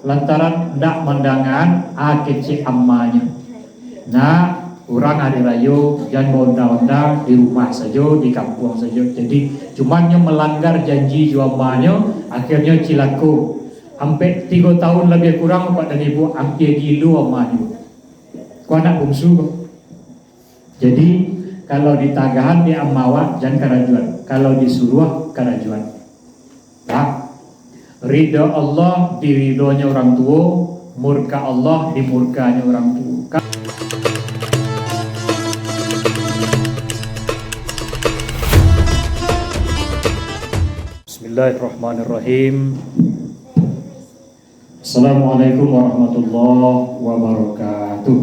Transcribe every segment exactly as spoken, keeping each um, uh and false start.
Lantaran ndak mandangaan a kecek amanyo. Nah, urang hari rayo, jan baundang-undang, di rumah sajo, di kampuang sajo. Jadi, cuman nyo malanggar janji jo amanyo, akhirnyo cilako. Ampek tigo tahun labiah kurang, Bapak dan Ibu, ampia gilo amanyo. Ko anak bungsu ko. Jadi, kalau ditagahan di ama awak, jan karajoan. Kalau disuruah, karajoan. Nah, ridho Allah di ridhonyo urang tuo, murka Allah di murkanyo urang tuo. Ka- Bismillahirrahmanirrahim. Assalamualaikum warahmatullahi wabarakatuh.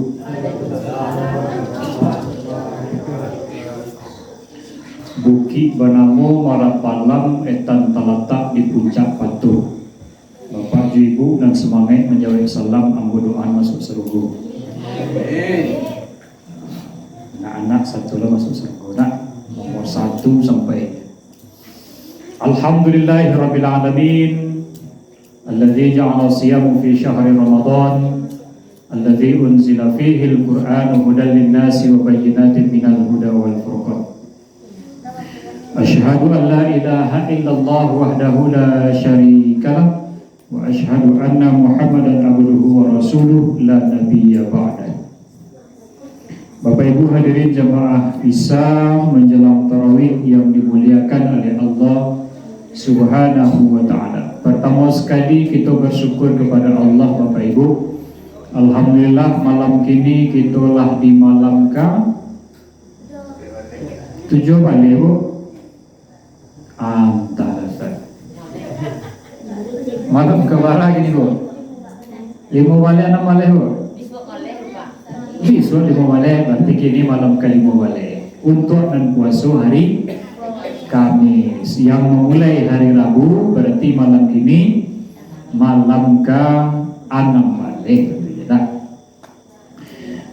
Bukik banamo Marapalam, etan talatak di puncak patuah. Bapak jo ibu nan samangaik manjawek salam, ambo doaan masuak sarugo. Anak-anak satu lah masuak sarugo, nak. Nomor satu sampai. Alhamdulillahirabbil alamin. Alladzi ja'ala siyama fi syahri Ramadan, alladzi unzila fihil Qur'anu hudan linnasi wa bayyinatin minal huda wal furqan. Asyhadu an la ilaha illallah wahdahu la syarikalah, wa asyhadu anna Muhammadan abduhu wa rasuluh la nabiyya ba'dah. Bapak Ibu hadirin jamaah Isya menjelang tarawih yang dimuliakan oleh Allah Subhanahu wa Ta'ala. Pertama sekali, kita bersyukur kepada Allah, Bapak Ibu. Alhamdulillah, malam kini kita lah dimalamkan tujuah baleh, Bu. Antah dasar. Malam ka bara kini, Bu? Limo baleh, anam baleh, Bu? Bisuak limo baleh, berarti kini malam kalimo baleh. Untuak nan puaso hari Kamis, yang mamulai hari Rabu, berarti malam kini malam ka anam baleh, gitu ya, dah.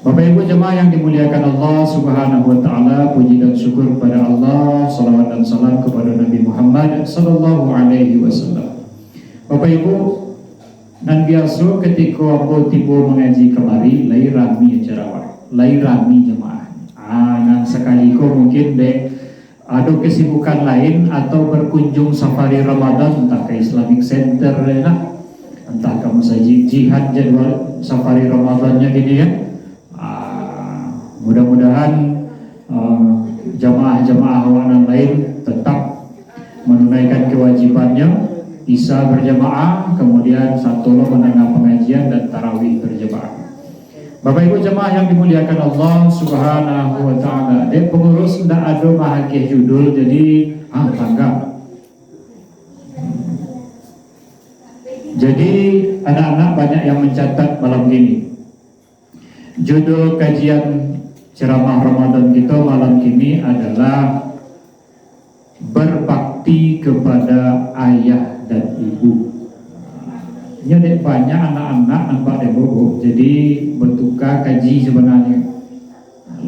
Bapak Ibu jamaah yang dimuliakan Allah Subhanahu wa Ta'ala, puji dan syukur kepada Allah, salawat dan salam kepada Nabi Muhammad sallallahu alaihi wasallam. Bapak Ibu, nan biaso katiko ambo tibo mangaji kamari, lai rami acara awak, lai rami jamaah. Ah, nan sakali ko mungkin dek ado kesibukan lain atau berkunjung safari Ramadan, entah ka Islamic Center lah, entah ka Masajid Jihad jadwal safari Ramadannyo kini kan. Ah, mudah-mudahan, ah, jamaah-jamaah awak nan lain tetap menunaikan kewajibannya, Isya berjamaah, kemudian satu lo mendengar pengajian dan tarawih berjamaah. Bapak Ibu jamaah yang dimuliakan Allah Subhanahu wa Ta'ala, dek pengurus ndak ado maagiah judul, jadi, ah, tangga. Jadi, anak-anak banyak yang mencatat malam ini. Judul kajian ceramah Ramadan kita malam ini adalah berbakti kepada ayah dan ibu. Nyo dek banyak anak-anak nampak dek bobo, jadi bertukar kaji sebenarnya.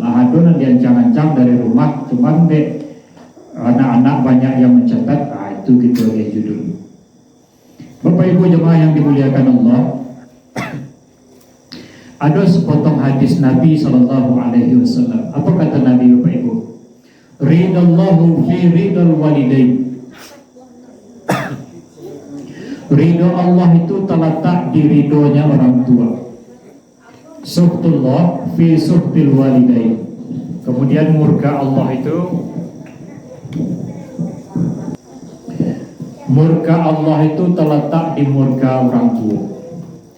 Lah ado nan diancang-ancang dari rumah, cuman dek anak-anak banyak yang mencatat, ah, itu kita agiah judul. Bapak Ibu jemaah yang dimuliakan Allah, ada sepotong hadis Nabi sallallahu alaihi wasallam. Apa kata Nabi, Bapak Ibu? "Ridallahu fi ridal walidain." Ridho Allah itu terletak di ridhonya orang tua. "Sukhtullah fi sukhtil walidain." Kemudian murka Allah itu, murka Allah itu terletak di murka orang tua.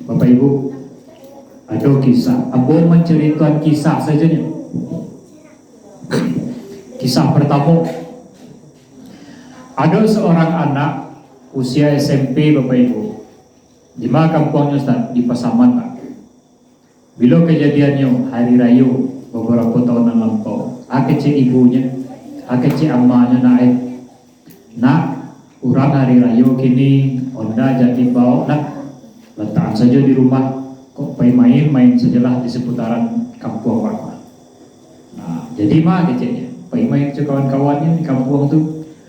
Bapak Ibu, ada kisah. Ambo menceritakan kisah saja ni. Kisah pertama, ada seorang anak usia S M P, Bapak Ibu. Di mana kampuangnyo, Ustaz? Di Pasaman, Pak. Bilo kajadiannyo? Hari rayo, babarapo taun nan lampau. A kecek ibunyo, a kecek amanyo, "Nak, eh, nak, urang hari rayo kini, onda jan dibaok, nak. Latakan sajo di rumah. Kok pai main, main sajolah di seputaran kampuang awak." Nah, jadi ma keceknyo, pai main jo kawan-kawannyo di kampuang tu.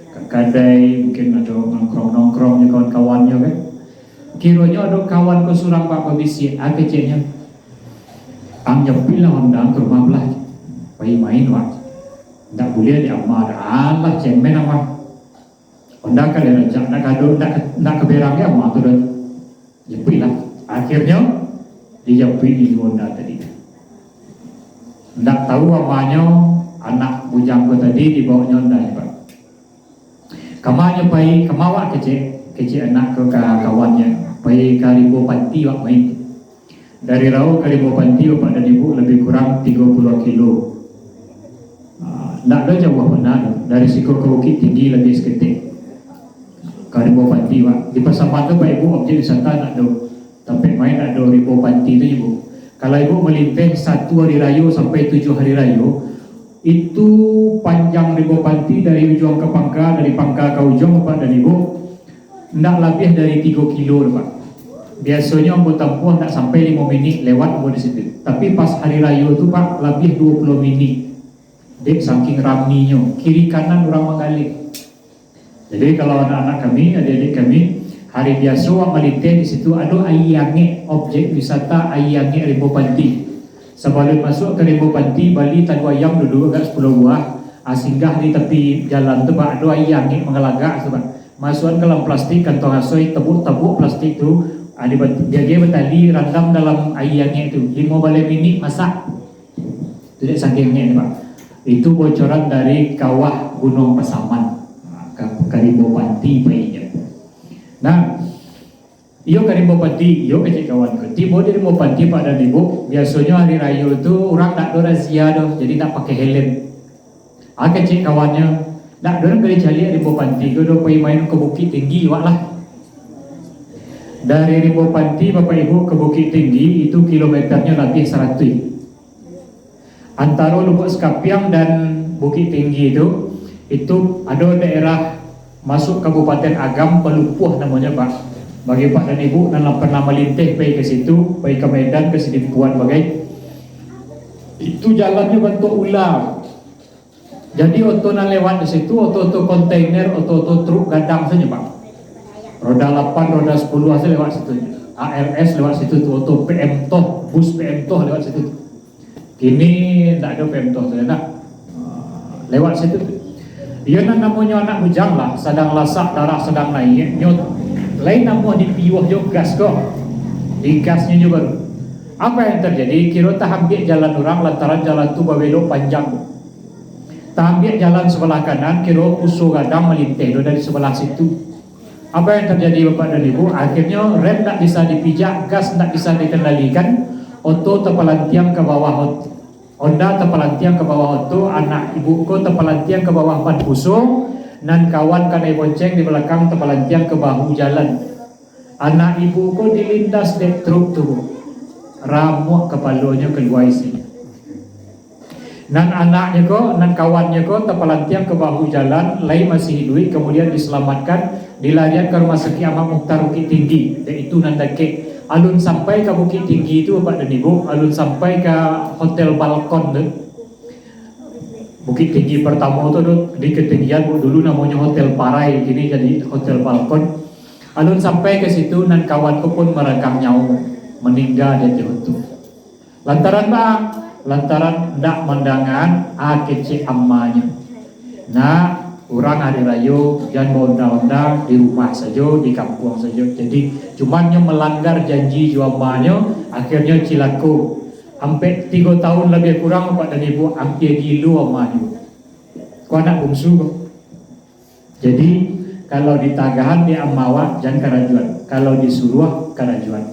Ka kadai, mungkin ado nongkrong-nongkrong jo kawan-kawannyo kan. Kironyo ado kawan ko surang, Pak, babisiak, ah, keceknyo, "Ang japuiklah Honda ka rumah belah, pai main, Wak. Ndak buliah di ama, alah, cemen ama. Honda ka lai rancak, ndak ka ado, ndak ka, ndak ka berang di ama tu doh. Japuiklah." Akhirnyo, dijapuik juo Honda tadi. Ndak tahu amanyo, anak bujang ko tadi dibaonyo Honda, Pak. Kama nyo pai, kama wak kecek, kecek anak ko ka kawannyo, pai ka Rimbo Panti wak main. Dari Rau ka Rimbo Panti, Bapak dan Ibu, labiah kurang tigo puluah kilo. Ah, ndak ado jauah bana tu. Dari siko ka Bukik Tinggi labiah saketek. Ka Rimbo Panti wak. Di Pasaman tu, Pak Ibu, objek wisata ndak ado. Tampek main ndak ado, Rimbo Panti tu, Ibu. Kalau Ibu malinteh satu hari rayo sampai tujuah hari rayo, itu panjang Rimbo Panti dari ujuang ka pangka, dari pangka ka ujuang, Bapak dan Ibu, ndak labiah dari tigo kilo, Pak. Biasonyo ambo tampuah ndak sampai limo minik lewat ambo di situ. Tapi pas hari rayo tu, Pak, labiah duo puluah minik. Dek saking raminyo, kiri kanan urang manggaleh. Jadi, kalau anak-anak kami, adik-adik kami, hari biaso awak malinteh di situ, ado Aia Angek, objek wisata Aia Angek Rimbo Panti. Sabalun masuak ka Rimbo Panti, bali talu ayam dulu agak sapuluah buah, ah, singgah di tapi jalan tu, Pak, ado Aia Angek mangalagak tu, Pak. Masuakan ka dalam plastik, kantong asoi, tabuak-tabuak plastik tu, ah, dibat-, diagiah batali, randam dalam aia angek tu, limo baleh minik masak. Tu dek saking angeknyo, Pak. Itu bocoran dari kawah Gunuang Pasaman. Nah, ka, ka Rimbo Panti painyo. Nah, iyo ka Rimbo Panti, iyo kecek kawan ko. Tibo di Rimbo Panti, Pak dan Ibu, biasonyo hari rayo tu urang ndak ado razia doh, jadi ndak pakai helem. Ah, kecek kawannyo, ndak ado urang ka dicaliak Rimbo Panti ko doh, pai main ka Bukik Tinggi wak lah. Dari Rimbo Panti, Bapak Ibu, ka Bukik Tinggi itu kilometernyo labiah saratuih. Antaro Lubuak Sikapiang dan Bukik Tinggi tu, itu ado daerah masuk Kabupaten Agam, Palupuah namonyo, Pak. Bagi Pak dan Ibu nan lah pernah malinteh pai ka situ, pai ka Medan, ka Sidimpuan bagai, itu jalannyo bantuak ula. Jadi, oto nan lewat di situ, oto-oto kontainer, oto-oto truk gadang sajo, Pak. Roda lapan, roda sapuluah sajo lewat situ. A L S lewat situ tu, oto P M Toh, bus P M Toh lewat situ tu. Kini ndak ado P M Toh tu, ndak. Lewat situ tu. Iyo nan namonyo anak bujang lah, sadang lasak, darah sadang naiak, nyo lai namuah dipiuah jo gas ko. Digasnyo jo baru. Apa yang terjadi? Kiro taambiak jalan urang lantaran jalan tu babelok panjang. Taambiak jalan sabalah kanan, kiro puso gadang malinteh do dari sabalah situ. Apa yang terjadi, Bapak dan Ibu? Akhirnyo rem ndak bisa dipijak, gas ndak bisa dikendalikan, oto tapalantiang ka bawah ot-, Honda tapalantiang ka bawah oto, anak ibu ko tapalantiang ka bawah ban puso, nan kawan kanai bonceng di balakang tapalantiang ka bahu jalan. Anak ibu ko dilindas dek truk tu, ramuak kapalonyo kalua isi. Nan anaknyo ko, nan kawannyo ko tapalantiang ka bahu jalan, lai masih iduik, kamudian disalamatkan, dilarian ka Rumah Sakik Ahmad Mukhtar Bukik Tinggi, dek itu nan dakek. Alun sampai ka Bukik Tinggi tu, Bapak dan Ibu, alun sampai ka Hotel Balkon tu. Bukik Tinggi partamo tu, tu di ketinggian, Bu, dulu namonyo Hotel Parai, kini jadi Hotel Balkon. Alun sampai ka situ, nan kawan ko pun maragang nyawo, maningga di ateh tu. Lantaran baa? Lantaran ndak mandanga a kecek amanyo. Nah, urang hari rayo, jan baonda-onda, di rumah sajo, di kampuang sajo. Jadi, cuman nyo malanggar janji jo amanyo, akhirnyo cilako. Ampek tigo taun labiah kurang, Bapak dan Ibu, ampia gilo amanyo. Ko anak bungsu ko. Jadi, kalau ditagahan di ama awak, jan karajuan. Kalau disuruah, karajuan.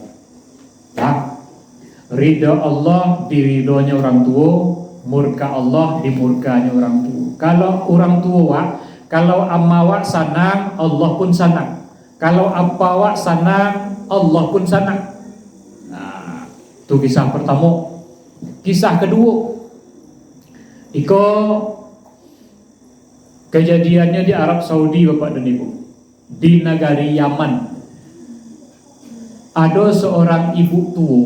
Nah, ridho Allah diridhonyo urang tuo, murka Allah dimurkanyo urang tuo. Kalau urang tuo, Wak, kalau ama awak sanang, Allah pun sanang. Kalau apa awak sanang, Allah pun sanang. Nah, tu kisah partamo. Kisah kaduo, iko kajadiannyo di Arab Saudi, Bapak dan Ibu, di nagari Yaman. Ado seorang ibu tuo,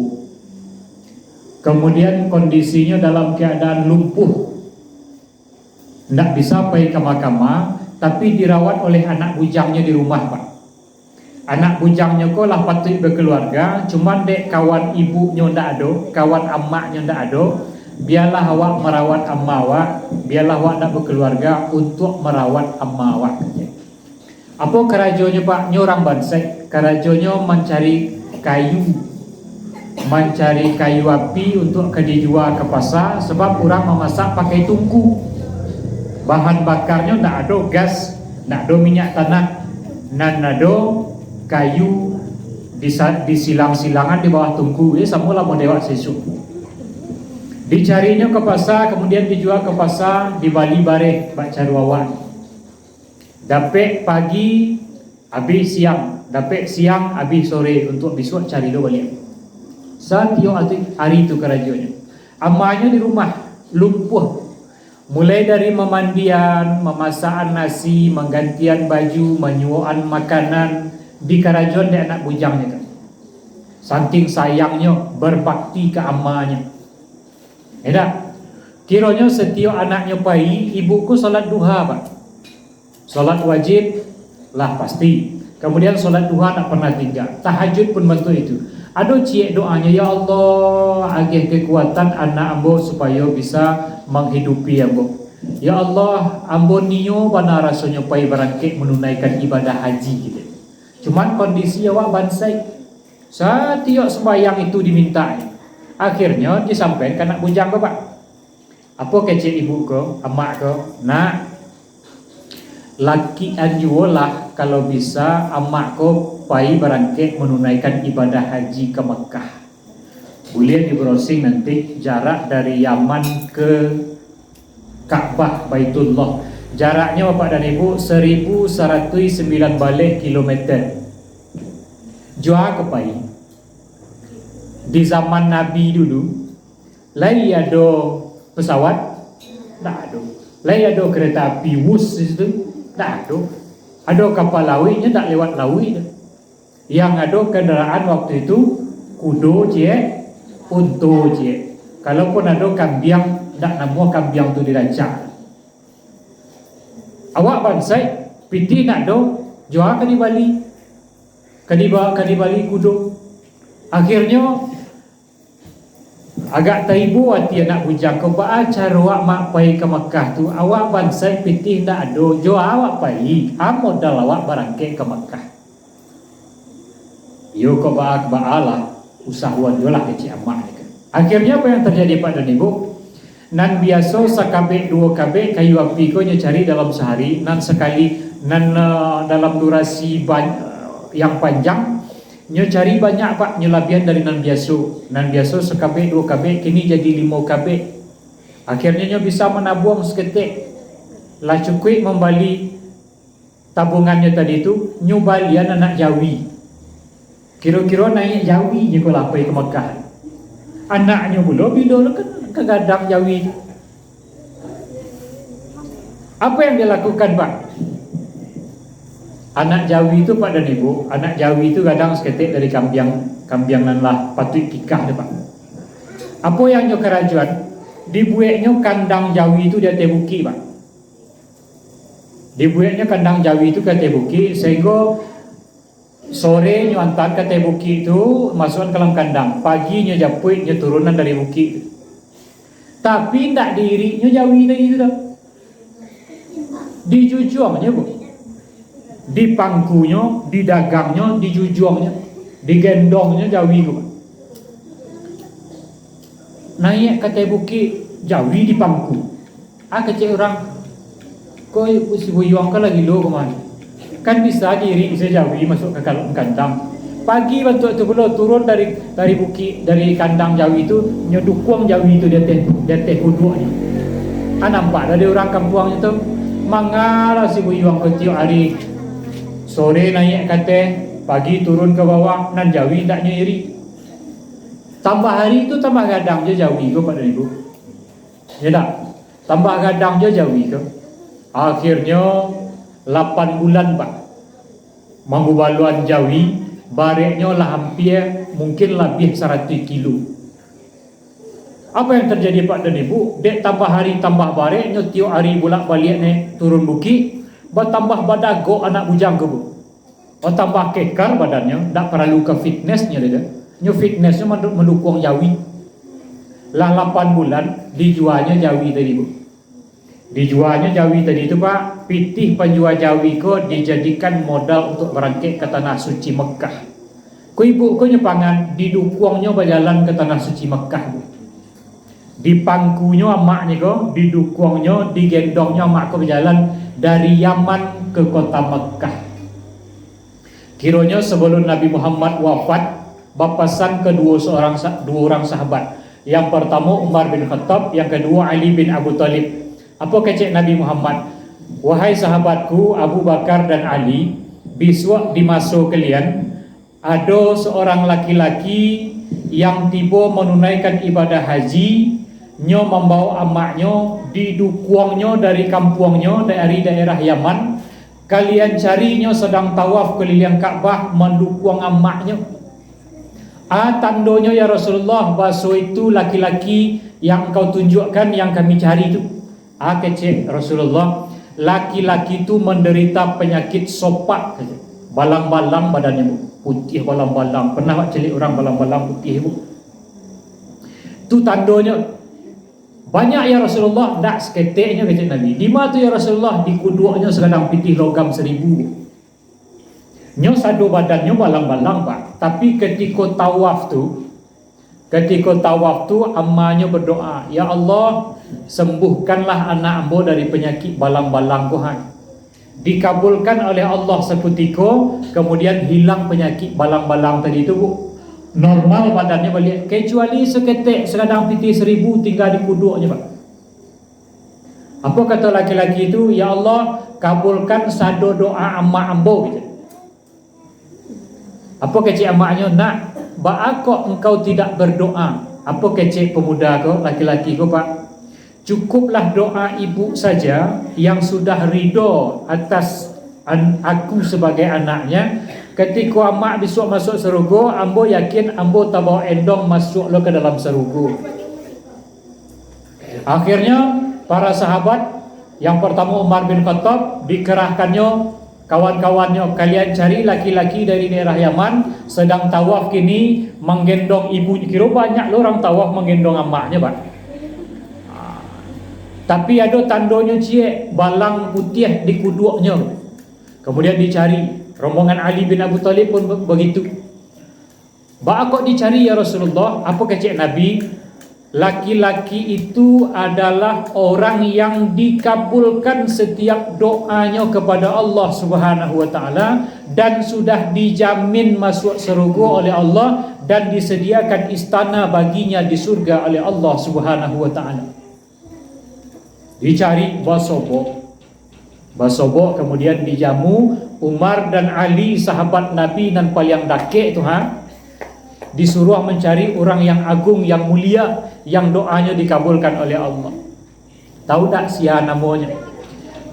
kamudian kondisinyo dalam keadaan lumpuh, ndak bisa pai kama-kama, tapi dirawat oleh anak bujangnyo di rumah, Pak. Anak bujangnyo ko lah patuik bakaluarga, cuman dek kawan ibunyo ndak ado, kawan amaknyo ndak ado, bialah awak marawat ama awak, bialah awak ndak bakaluarga untuak marawat ama awak. Apo karajonyo, Pak? Nyo urang bansaik, karajonyo mancari kayu, mancari kayu api untuak ka dijua ka pasa, sabab urang mamasak pakai tungku. Bahan bakarnyo ndak ado gas, ndak ado minyak tanah, nan ado kayu disa-, disilang-silangan di bawah tungku, eh, samo lah model awak sisuak. Dicarinyo ka pasa, kamudian dijua ka pasa, dibali bareh bak caruawan. Dapek pagi, abih siang, dapek siang, abih sore, untuak bisuak cari lo baliak. Satiok ati-, ari tu karajonyo. Amanyo di rumah, lumpuah. Mulai dari mamandian, mamasakan nasi, manggantian baju, manyuokan makanan, dikarajoan dek anak bujangnyo tu. Saking sayangnyo, berbakti ka amanyo. Indak? Kironyo satiok anaknyo pai, ibu ko salat duha, Pak. Salat wajib lah pasti. Kamudian salat duha tak pernah tingga. Tahajud pun bantuak itu. Ado ciek doanyo, "Ya Allah, agih kekuatan anak ambo supayo bisa manghidupi ambo. Ya Allah, ambo nio bana rasonyo pai barangkek manunaikan ibadah haji," gitu. Cuman kondisi awak bansaik. Satiok sumbayang itu diminta. Akhirnyo disampaikan ka anak bujang ko, Pak. Apo kecek ibu ko, amak ko, "Nak, lakian juolah kalau bisa amak ko pai barangkek manunaikan ibadah haji ka Makkah." Buliah di-browsing nanti jarak dari Yaman ke Ka'bah Baitullah. Jaraknyo, Bapak dan Ibu, saribu saratuih sambilan baleh kilometer. Jua ka pai. Di zaman Nabi dulu, lai ado pesawat? Ndak ado. Lai ado kereta api Wus di situ? Ndak ado. Ado kapal lauiknyo, ndak lewat lauik tu. Yang ado kendaraan waktu itu, kudo ciek, unto ciek. Kalaupun ado kambiang, ndak namuah kambiang tu dirancak. Awak bansaik, pitih ndak ado, jua ka dibali. Ka diba-, ka dibali kudo. Akhirnyo, agak taibo ati anak bujang ko, "Baa caro awak mak pai ka Makkah tu? Awak bansaik, pitih ndak ado, jo awak pai, a modal awak barangkek ka Makkah." "Iyo ko, baa, baalah, usahoan juolah," kecek amak ni kan. Akhirnyo, apo yang terjadi, Pak dan Ibu? Nan biaso sakabek duo kabek kayu api ko nyo cari dalam sahari, nan sakali, nan, eh, dalam durasi ban-, eh, yang panjang, nyo cari banyak, Pak, nyo labiahan dari nan biaso. Nan biaso sakabek duo kabek, kini jadi limo kabek. Akhirnyo nyo bisa manabuang saketek. Lah cukuik mambali tabungannyo tadi tu, nyo balian anak jawi. Kiro-kiro naiak jawi nyo ko lah pai ka Makkah. Anaknyo pulo bilo lo kan ka gadang jawi tu. Apo yang dilakukan, Pak? Anak jawi tu, Pak dan Ibu, anak jawi tu gadang saketek dari kambiang, kambiang nan lah patuik pikah tu, Pak. Apo yang nyo karajoan? Dibueknyo kandang jawi tu di ateh bukik, Pak. Dibueknyo kandang jawi tu ka ateh bukik, sahinggo sore nyo antaan ka ateh bukik tu, masuakan ka dalam kandang. Pagi nyo japuik, nyo turunan dari bukik tu. Tapi, ndak diiriknyo jawi tadi tu doh. Dijujuangnyo, Bu. Dipangkunyo, didagangnyo, dijujuangnyo, digendongnyo jawi ko, Pak. Naiak ka ateh bukik, jawi dipangku. Ah, kecek urang, "Ko si Buyuang ko lah gilo ko mah. Kan bisa diirik, bisa jawi masuak ka dalam kandang." Pagi bantuak tu pulo turun dari, dari bukik, dari kandang jawi tu, nyo dukuang jawi tu di ateh, di ateh kuduaknyo. Ah, nampak dari urang kampuangnyo tu, mangalah si Buyuang ko tiok ari. Sore naiak ka ateh, pagi turun ka bawah, nan jawi indak nyo irik. Tambah hari tu tambah gadang jo jawi ko, Pak dan Ibu. Ya tak? Tambah gadang jo jawi ko. Akhirnyo, lapan bulan, Pak. Mangubaluan jawi, bareknyo lah ampia, mungkin labiah saratuih kilo. Apo yang terjadi, Pak dan Ibu? Dek tambah hari tambah bareknyo, tiok ari bulak baliak naiak turun bukik, batambah badagok anak bujang ko, Bu. Oh, tambah kekar badannyo, ndak paralu ka fitnessnyo doh. Nyo fitnessnyo mandu-, mandukuang jawi. Lah lapan bulan, dijuanyo jawi tadi, Bu. Dijuanyo jawi tadi tu, Pak, pitih panjua jawi ko dijadikan modal untuak barangkek ka Tanah Suci Mekah. Ko ibuk ko nyo pangan, didukuangnyo bajalan ka Tanah Suci Mekah, Bu. Dipangkunyo amaknyo ko, didukuangnyo, digendongnyo amak ko bajalan dari Yaman ka kota Mekah. Kironyo sabalun Nabi Muhammad wafat, bapasan ka duo seorang sa-, duo urang sahabat. Yang partamo Umar bin Khattab, yang kaduo Ali bin Abu Thalib. Apo kecek Nabi Muhammad? "Wahai sahabatku Abu Bakar dan Ali, bisuak di maso kalian, ado seorang laki-laki yang tibo manunaikan ibadah haji, nyo mambaok amaknyo, didukuangnyo dari kampuangnyo, dari daerah Yaman. Kalian cari nyo sadang tawaf kaliliang Ka'bah mandukuang amaknyo." "A tandonyo, ya Rasulullah, baso itu laki-laki yang engkau tunjukkan yang kami cari tu?" "A," kecek Rasulullah, "laki-laki tu mandarita panyakik sopak," kecek. "Balang-balang badannyo, Bu. Putiah balang-balang. Pernah awak caliak urang balang-balang putiah, Bu?" "Tu tandonyo." "Banyak, ya Rasulullah?" "Ndak, saketeknyo," kecek Nabi. "Dima tu, ya Rasulullah?" "Di kuduaknyo sagadang pitih logam saribu." Nyo sado badannyo balang-balang, Pak. Tapi katiko tawaf tu, katiko tawaf tu, amanyo badoa, "Ya Allah, sembuhkanlah anak ambo dari panyakik balang-balang ko, hai." Dikabulkan oleh Allah sakutiko, kamudian hilang panyakik balang-balang tadi tu, Bu. Normal badannyo baliak, kecuali saketek sagadang pitih saribu tingga di kuduaknyo, Pak. Apo kato laki-laki tu? "Ya Allah, kabulkan sado doa amak ambo," gitu. Apo kecek amaknyo? "Nak, baa kok engkau tidak berdoa?" Apo kecek pemuda ko, laki-laki ko, Pak? "Cukuplah doa ibu saja yang sudah ridho atas an-, aku sebagai anaknya. Katiko amak bisuak masuak sarugo, ambo yakin ambo tabao endong masuak lo ka dalam sarugo." Akhirnyo, para sahabat, yang partamo Umar bin Khattab, dikerahkannyo kawan-kawannyo, "Kalian cari laki-laki dari daerah Yaman, sadang tawaf kini, manggendong ibunyo." Kiro banyak lo urang tawaf manggendong amaknyo, Pak. Tapi ado tandonyo ciek, balang putiah di kuduaknyo. Kamudian dicari, rombongan Ali bin Abu Thalib pun be-, bagitu. "Baa kok dicari, ya Rasulullah?" Apo kecek Nabi? "Laki-laki itu adalah orang yang dikabulkan setiap doanya kepada Allah Subhanahu wa Ta'ala, dan sudah dijamin masuk surga oleh Allah, dan disediakan istana baginya di surga oleh Allah Subhanahu wa Ta'ala." Dicari basobok. Basobok, kamudian dijamu Umar dan Ali, sahabat Nabi nan paliang dakek tu, ha, disuruah mancari urang yang agung, yang mulia, yang doanyo dikabulkan oleh Allah. Tahu tak sia namonyo?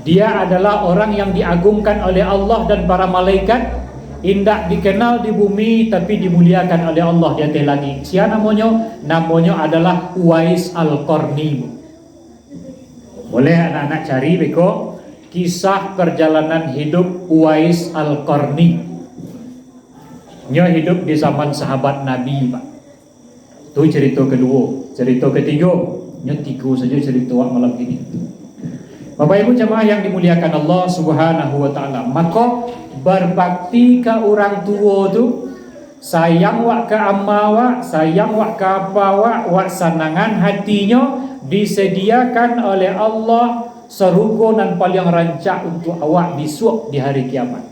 Dia adalah orang yang diagungkan oleh Allah dan para malaikat, indak dikenal di bumi, tapi dimuliakan oleh Allah di ateh langik. Sia namonyo? Namonyo adalah Uwais Al-Qarni. Boleh anak-anak cari beko kisah perjalanan hidup Uwais Al-Qarni. Nyo hidup di zaman sahabat Nabi, Pak. Tu cerita kedua. Cerita ketiga, nyo tigo saja cerita awak malam ini. Bapak Ibu jamaah yang dimuliakan Allah Subhanahu wa Ta'ala, mako, berbakti ka urang tuo tu, sayang wak ka ama wak, sayang wak ka apa wak, wak sanangan hatinyo, disediakan oleh Allah sarugo nan paliang rancak untuak awak bisuak di hari kiamat.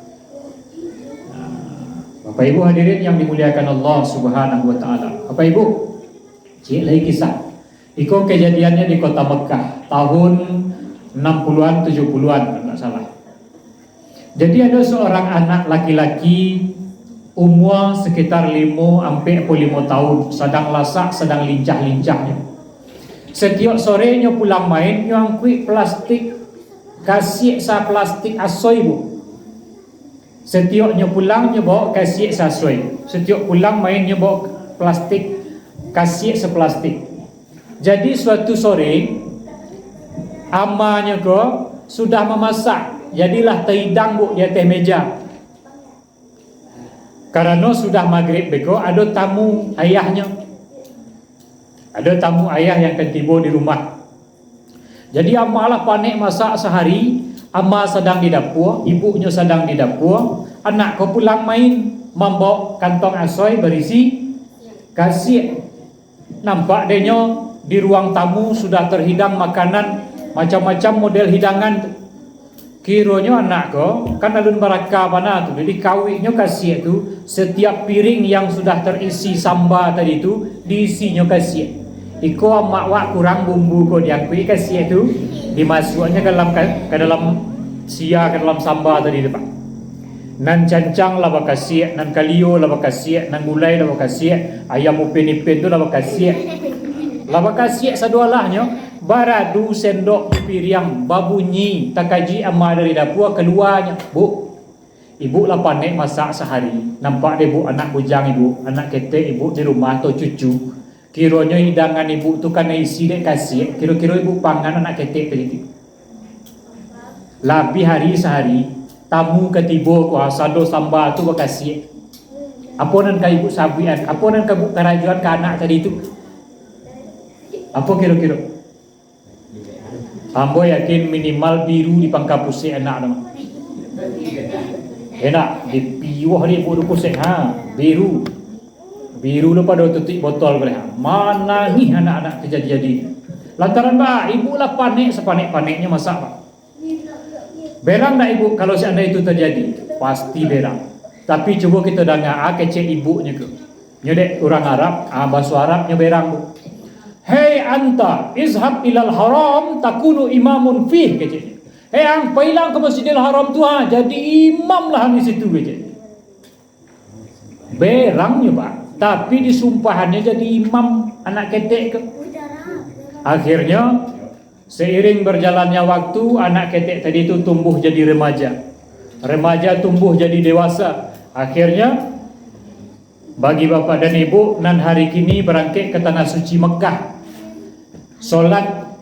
Nah, Bapak Ibu hadirin yang dimuliakan Allah Subhanahu wa Ta'ala. Bapak Ibu, ciek lai kisah. Iko kejadiannya di kota Mekah tahun enam puluhan, tujuh puluhan, kalau ndak salah. Jadi, ado seorang anak laki-laki umua sekitar limo, ampek atau limo tahun, sadang lasak, sadang lincah-lincahnyo. Setiok sore nyo pulang main, nyo angkuik plastik, kasiak saplastik asoi, Bu. Setiok nyo pulang, nyo baok kasiak sasoi. Setiok pulang main, nyo baok plastik kasiak saplastik. Jadi, suatu sore, amanyo ko sudah mamasak, jadilah tahidang, Bu, di ateh meja. Karano sudah magrib beko, ado tamu ayahnyo. Ado tamu ayah yang ka tibo di rumah. Jadi, amak lah panek masak sahari, amak sadang di dapua, ibuknyo sadang di dapua, anak ko pulang main, mambawok kantong asoi barisi kasiak. Nampak dek nyo, di ruang tamu sudah terhidang makanan, macam-macam model hidangan tu. Kironyo anak ko, kan alun baraka bana tu, jadi kawiknyo kasiak tu, setiap piring yang sudah terisi samba tadi tu, diisinyo kasiak. Iko amak wak kurang bumbu ko, diakuik kasiak tu, dimasuaknyo ka dalam, ka dalam sia, ka dalam samba tadi tu, Pak. Nan cancang lah bakasiak, nan kalio lah bakasiak, nan gulai lah bakasiak, ayam upin ipin tu lah bakasiak. Lah bakasiak sadoalahnyo, baradu sendok di piriang, babunyi, takajik ama dari dapua, kaluanyo, "Bu, ibu lah panek masak sahari, nampak dek ibu anak bujang ibu, anak ketek ibu di rumah atau cucu. Kironyo hidangan ibu tu ka isi dek kasiak, kiro-kiro ibu pangan anak ketek tadi tu." Labiah ari sahari, tamu ka tibo ko, sado samba tu bakasiak. Apo nan ka ibu sabuikan, apo nan ka ibu karajoan ka anak tadi tu? Apo kiro-kiro? Ambo yakin minimal biru di pangka pusek anak tu. Enak, dipiuah di ibu tu pusek, ha, biru. Biru lo pado tutuik botol ko deh. Manangih anak-anak tu jadi-jadi. Lantaran ba, ibu lah panek sapanek-paneknyo masak, Pak. Berang ndak ibu kalau seandai itu terjadi? Pasti berang. Tapi cubo kito danga, ah, kecek ibuknyo ko. Nyo dek urang Arab, ah, baso Arabnyo berang, Bu. "Hei anta, izhab ilal haram, takunu imamun fih," keceknyo. "Hei ang, pailah ka Masjidil Haram tu, ha, jadi imam lah di situ," keceknyo. Berangnyo, Pak. Tapi disumpahannyo jadi imam anak ketek ko. Akhirnyo, seiring berjalannya waktu, anak ketek tadi tu tumbuh jadi remaja. Remaja tumbuh jadi dewasa. Akhirnyo, bagi bapak dan ibu nan hari kini barangkek ka Tanah Suci Mekah, solat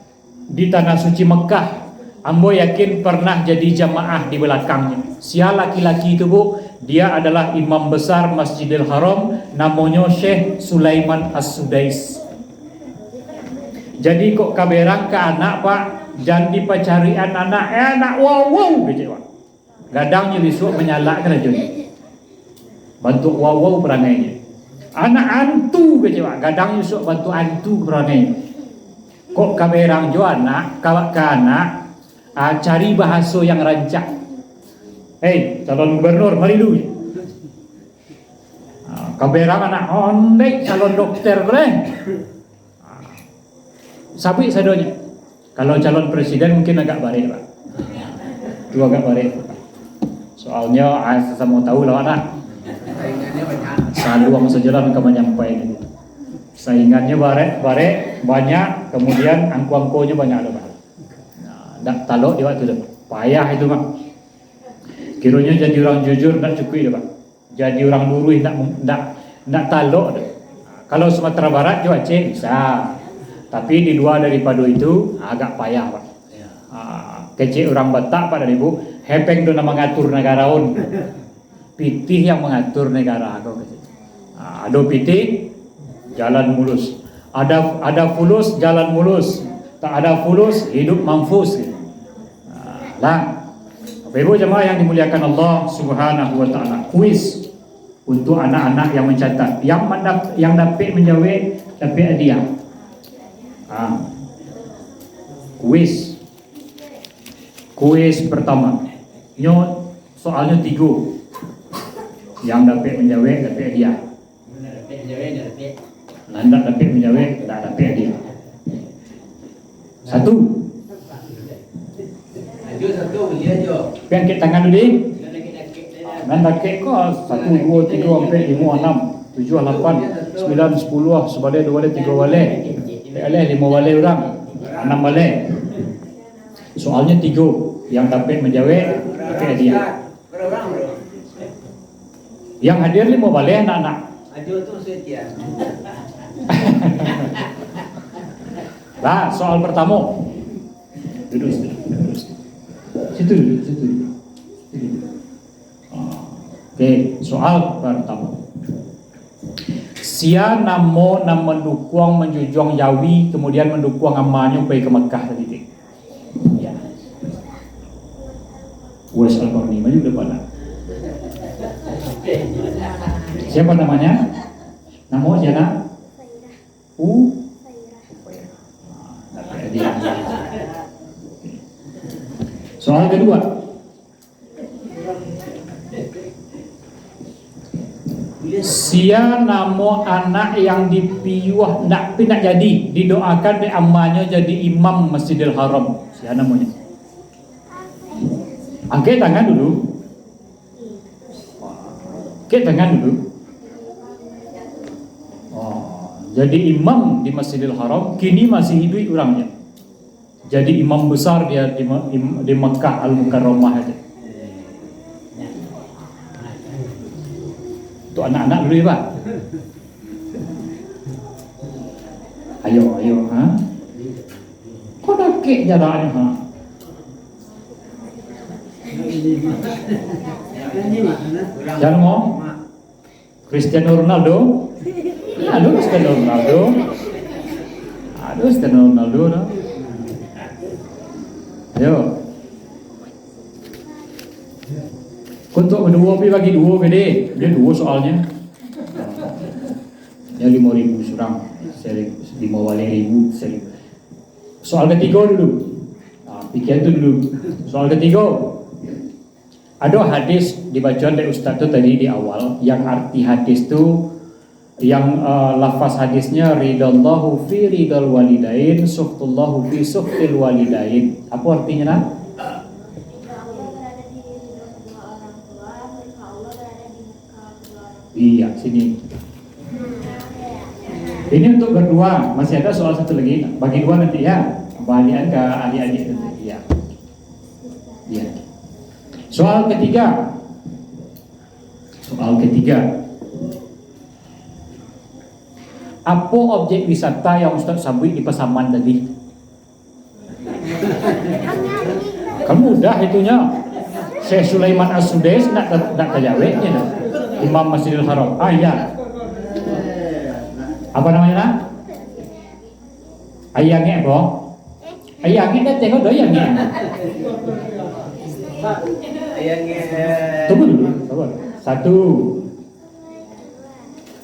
di Tanah Suci Mekah, ambo yakin pernah jadi jamaah di balakangnyo. Sia laki-laki tu, Bu, dia adalah imam besar Masjidil Haram, namonyo Syekh Sulaiman As-Sudais. Jadi, kok ka berang ka anak, Pak, jan dipacarian anak, eh, anak wawau, kecek, Pak. Gadangnyo bisuak manyalak karajonyo. Bantuak wawau parangainyo. Anak antu, kecek, Pak. Gadangnyo bisuak bantuak antu parangainyo. Kok ka berang jo anak, ka, ka anak, ah, cari bahaso yang rancak. "Hei, calon gubernur, mari lu." Ah, ka berang anak, "Ondeh, calon dokter, boleh." Sabuik sadonyo. Kalau calon presiden mungkin agak barek, Pak. Tu agak barek. Soalnyo, ah, sasamo tahu lah, Pak, nah. Saluang sajo lah ka manyampai ni. Saingannyo barek, barek, banyak, kemudian angko-angkonyo banyak tu, Pak. Nah, ndak talok di waktu tu. Payah itu, Pak. Kironyo jadi urang jujur ndak cukuik tu, Pak. Jadi urang luruih ndak, ndak, ndak talok tu. Kalau Sumatera Barat jo Aceh bisa. Tapi di lua daripado itu, agak payah, Pak. Ah, kecek urang Batak, Pak, dari Bu, hepeng tu nan mangatur nagara on. Pitih yang mangatur nagara ko, kecek. Ah, ado pitih, jalan mulus. Ada, ada fulus, jalan mulus. Tak ada fulus, hidup mampus. Ah, lah. Bapak Ibu jamaah yang dimuliakan Allah Subhanahu wa Ta'ala, kuis untuk anak-anak yang mencatat. Yang mandap-, yang dapek manjawek, dapek hadiah. Ha. Kuis. Kuis pertama. Nyo soalnyo tigo. Yang dapek manjawek, dapek hadiah. Nan ndak dapek manjawek, ndak dapek hadiah. Satu. Aju satu, beli aja. Pai angkek tangan dulu, deh. Nan dakek ko, satu, duo, tigo, ampek, limo, anam, tujuah, lapan, sambilan, sapuluah, sabaleh, duo baleh, tigo baleh. Ampek baleh, limo baleh urang. Anam baleh. Soalnyo tigo, yang dapek manjawek, dapek hadiah. Yang hadir limo baleh anak-anak. Ajo tu setia. Lah, soal pertamo. Duduk situ, duduk situ. Situ duduk, situ duduk. Situ duduk. Ah, oke. Soal pertama. Sia namo nan mandukuang manjujuang jawi, kemudian mandukuang amanyo pai ka Makkah tadi tu? Ya. Uwais Al-Qarni, maju ke depan, nak. Siapa namanya? Namo sia, nak? U? Ufairah. Nah, jadi. Soal kedua. Sia namo anak yang dipiuah ndak pi nak jadi, didoakan dek amanyo jadi imam Masjidil Haram. Sia namonyo? Angkek tangan dulu. Angkek tangan dulu. Oh, jadi imam di Masjidil Haram, kini masih hiduik urangnya. Jadi imam besar dia di, Ma- im- di Makkah Al-Mukarramah aja. Untuk anak-anak dulu ya, Pak. Ayo, ayo, ha? Kok dakek jaraknya, ha? Jangan mau. Cristiano Ronaldo. Aduh, Cristiano Ronaldo. Aduh, Cristiano Ronaldo dah. Yo. Untuk duo pi bagi duo gede. Dia duo soalnya. Ya lima ribu surang. Seri- lima baleh ribu seri. Soal ketiga dulu. Nah, pikiran tu dulu. Soal ketiga. Ado hadis dibacoan dek ustaz tu tadi di awal, yang arti hadis tu, yang, eh, lafaz hadisnya, "Ridallahu fi ridal walidain, sukhtullahu fi sukhtil walidain." Apa artinya, nak? Iya, sini. Ini untuk berdua, masih ada soal satu lagi. Bagi dua nanti ya. Balian ke adik-adik nanti. Iya. Iya. Soal ketiga. Soal ketiga. Apa objek wisata yang Ustaz sabuik di Pasaman tadi? Kan mudah itunya. Syekh Sulaiman As-Sudais nak ter- nak tajawabnya dah. Imam Masjidil Haram. Ah, iya. Apa namanya, nak? Ayah ngek apa? Ayah ngek dah tengok dah ayah ngek. Tunggu dulu, sabar. Satu.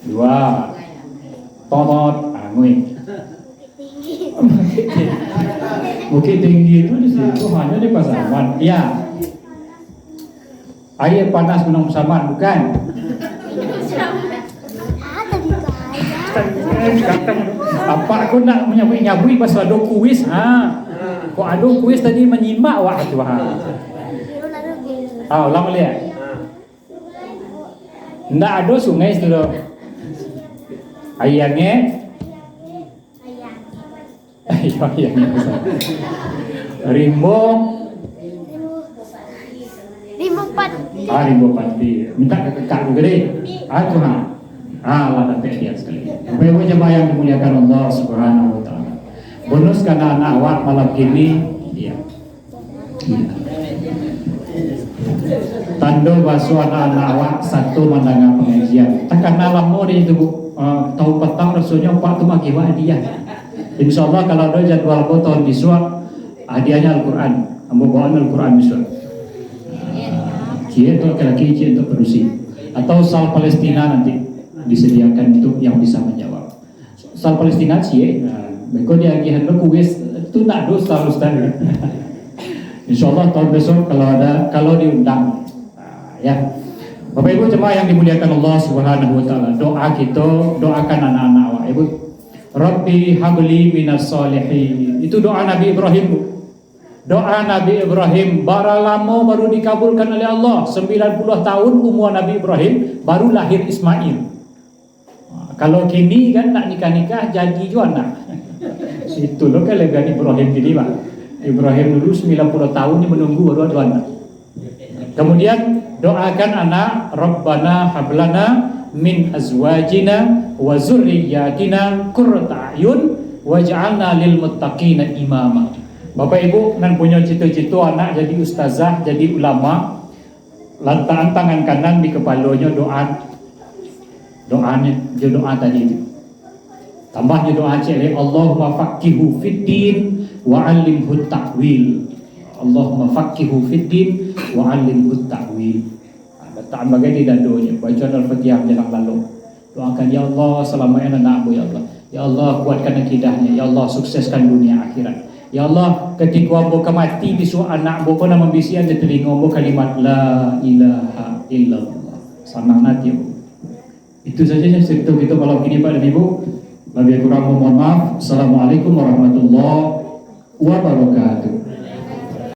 Dua. Totot, angui. Bukit Tinggi itu di situ, hanya di Pasaman. Ya. Air panas Gunung Pasaman, bukan? Apak ko nak manyabuik-nyabuik pasal ado kuis, ha. Kok ado kuis tadi manyimak awak tu, ha. Ah, ulang baliak. Ndak ado sungai situ doh. Aia angek. Aia angek. Rimbo. Rimbo Pati. Ah, Rimbo Pati. Minta ka kakak tu gede. Ah, tu ha. Ah, lah dapek dia sekali. Bapak Ibu jamaah yang dimuliakan Allah Subhanahu wa Taala. Bonus ka anak-anak awak malam kini, iya. Tando baso anak-anak awak sato mandanga pangajian. Takana lamo dek itu, Bu. Ah, taun patang rasonyo apak tu maagiah awak hadiah. Insyaallah, kalau ado jadwal ko taun bisuak, hadiahnyo Al-Quran. Ambo bawaan Al-Quran bisuak. Ah, ciek tu laki-laki, ciek tu padusi. Atau sal Palestina nanti disediakan untuk yang bisa menjawab. Soal Palestina ciek, nah, beko diagiahan lo kuis tu nak do ustaz-ustaz. Insyaallah tahun besok kalau ada, kalau diundang. Nah, ya. Bapak Ibu jemaah yang dimuliakan Allah Subhanahu wa Taala, doa kita, doakan anak-anak awak, Ibu. Rabbi habli minas salihin. Itu doa Nabi Ibrahim, Bu. Doa Nabi Ibrahim, bara lamo baru dikabulkan oleh Allah, sembilan puluh tahun umur Nabi Ibrahim, baru lahir Ismail. Kalau kini kan nak nikah-nikah, jadi juo anak. Itu lo kelebihan Ibrahim kini, Pak. Ibrahim dulu sembilan puluh tahun ni menunggu baru ado anak. Kemudian doakan anak, "Rabbana hablana min azwajina wa zurriyyatina qurrata a'yun waj'alna lil muttaqina imama." Bapak Ibu nan punyo cito-cito anak jadi ustazah, jadi ulama, Latakan tangan kanan di kapalonyo, doa, doa ni, jo doa tadi tu. Tambah jo doa ciek lai, "Allahumma faqqihhu fid din wa 'allimhu ta'wil." "Allahumma faqqihhu fid din wa 'allimhu ta'wil." Ha, latakan bagai di dadonyo, baco Al-Fatihah manjalang lalok. Doakan, "Ya Allah, salamaikkan anak ambo, ya Allah. Ya Allah, kuatkan akidahnyo. Ya Allah, sukseskan dunia akhirat. Ya Allah, katiko ambo ka mati bisuak, anak ambo ko nan mambisiakan di talingo ambo kalimat la ilaha illallah." Sanang ati ambo. Itu saja carito kito malam kini, Bapak dan Ibu. Labiah kurang mohon maaf. Assalamualaikum warahmatullahi wabarakatuh.